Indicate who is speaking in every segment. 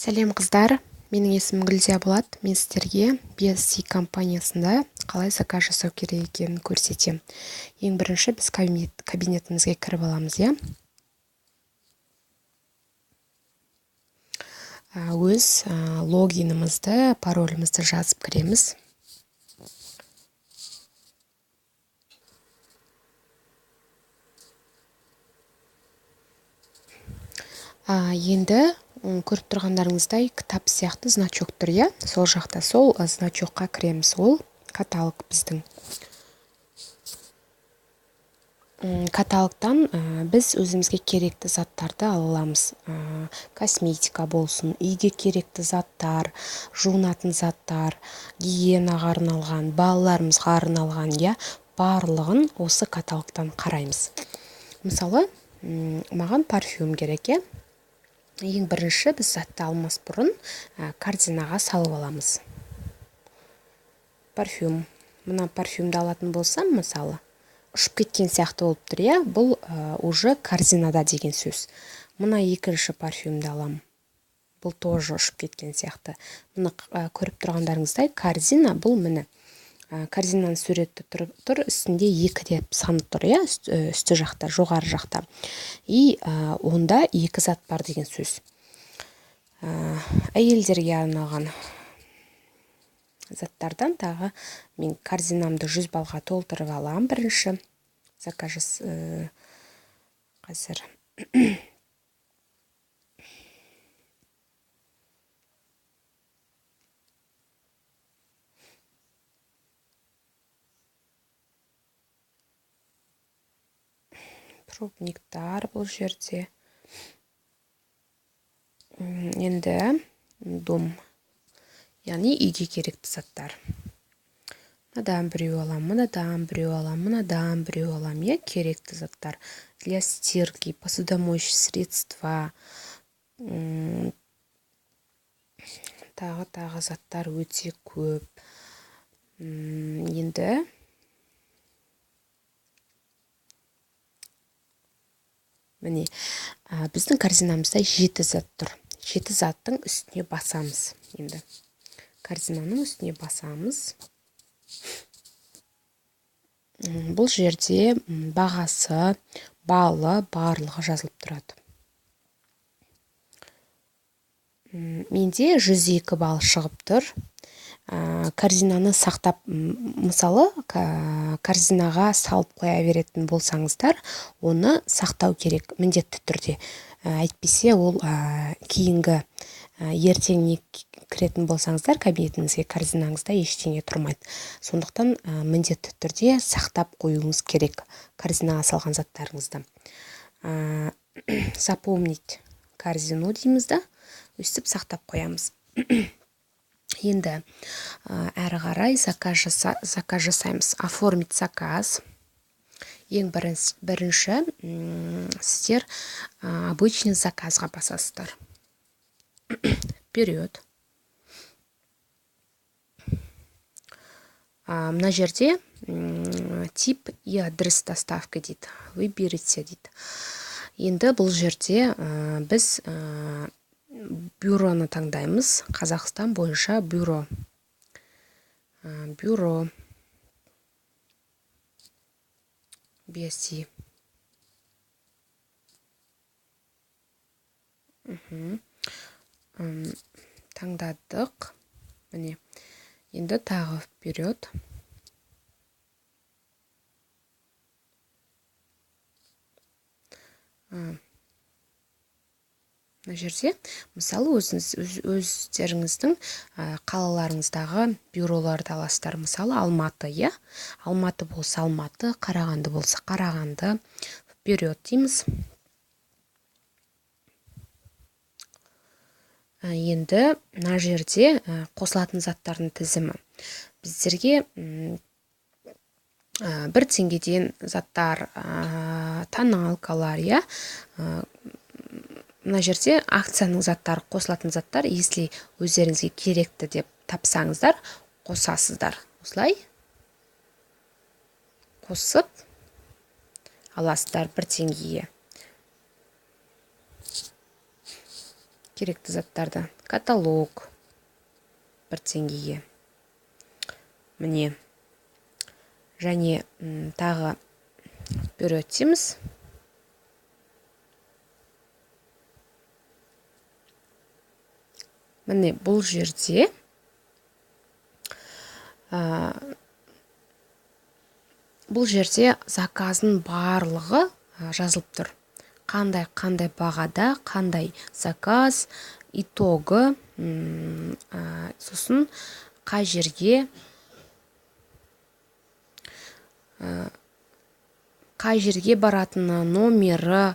Speaker 1: Сәлем, қыздар! Менің есімім Гүлзия болады. Мен сіздерге BSC компаниясында қалай заказ жасау керек екенін көрсетемін. Ең бірінші біз кабинетімізге кіріп аламыз, иә. Өз логинімізді, паролімізді жазып кіреміз. Енді көріп тұрғандарыңыздай, кітап сияқты значок тұр, иә, сол жақта. Сол значокқа кіреміз, ол каталог біздің. Каталогтан біз өзімізге керекті заттарды ала аламыз. Косметика болсын, үйге керекті заттар, жуынатын заттар, гигиенаға арналған, балаларымызға арналған, иә, барлығын осы каталогтан қараймыз. Мысалы, маған парфюм керек, иә. Ең бірінші біз затты алмас бұрын корзинаға салып аламыз. Парфюм. Мына парфюмді алатын болсам, мысалы, ұшып кеткен сияқты болып тұр, иә, бұл уже корзинада деген сөз. Мына екінші парфюмді аламын. Бұл тоже ұшып кеткен сияқты. Мына көріп тұрғандарыңыздай, корзина бұл, міне, корзинаның суреті тұр, үстінде 2 деп саны тұр, иә, үсті жақта, жоғары жақта. И онда 2 зат бар деген сөз. Әйелдерге арналған заттардан тағы мен корзинамды 100 балға толтырып аламын бірінші. Заказ қазір. Пробниктар бұл жерде. Енді дом, яғни үйге керекті заттар. Мынадан біреу аламын, мынадан біреу аламын, мынадан біреу аламын, иә, керекті заттар. Для стирки, посудомоечные средства, тағы заттар өте көп. Енді міне, біздің корзинамызда 7 зат тұр. 7 заттың үстіне басамыз. Енді корзинаның үстіне басамыз. Бұл жерде бағасы, балы барлығы жазылып тұрады. Менде 102 балл шығып тұр. Корзинаны сақтап, мысалы, корзинаға салып қоя беретін болсаңыздар, оны сақтау керек міндетті түрде. Әйтпесе ол, кейінгі, ертеңіне кіретін болсаңыздар, кабинетіңізге корзинаңызда ештеңе тұрмайды. Сондықтан, міндетті түрде сақтап қоюыңыз керек корзинаға салған заттарыңызды. Запомнить корзину дейміз да, өстіп сақтап қоямыз. Енді, әрі қарай заказ жасаймыз. Оформить заказ. Ең бірінші, сіздер, обычный заказға басасыздар. Вперед. Мына жерде, тип и адрес доставки дейді. Выберите дейді. Енді бұл жерде, біз, бюроны таңдаймыз. Қазақстан бойынша бюро. Бюро. BSC. Таңдадық. Міне. Енді тағы вперед. Мына жерде, мысалы, өздеріңіздің, қалаларыңыздағы бюроларды аласыздар. Мысалы, Алматы, иә? Алматы болса Алматы, Қарағанды болса Қарағанды. Вперед дейміз. Енді мына жерде, қосылатын заттардың тізімі. Біздерге, 1 теңгеден заттар, тоналкалар, иә? Мына жерде акцияның заттары, қосылатын заттар, если өздеріңізге керекті деп тапсаңыздар, қосасыздар. Осылай қосып аласыздар 1 теңгеге. Керекті заттарды. Каталог 1 теңгеге. Міне. Және тағы вперед дейміз. Міне, бұл жерде заказдың барлығы жазылып тұр. Қандай бағада, қандай заказ, итогы, сосын қай жерге, қай жерге баратыны, номері,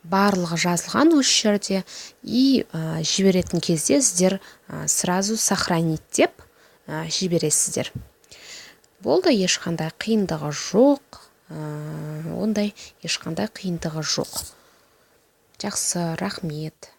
Speaker 1: барлығы жазылған осы жерде. И жіберетін кезде сіздер сразу сохранить деп жібересіздер. Болды, ешқандай қиындығы жоқ. Ондай ешқандай қиындығы жоқ. Жақсы, рахмет.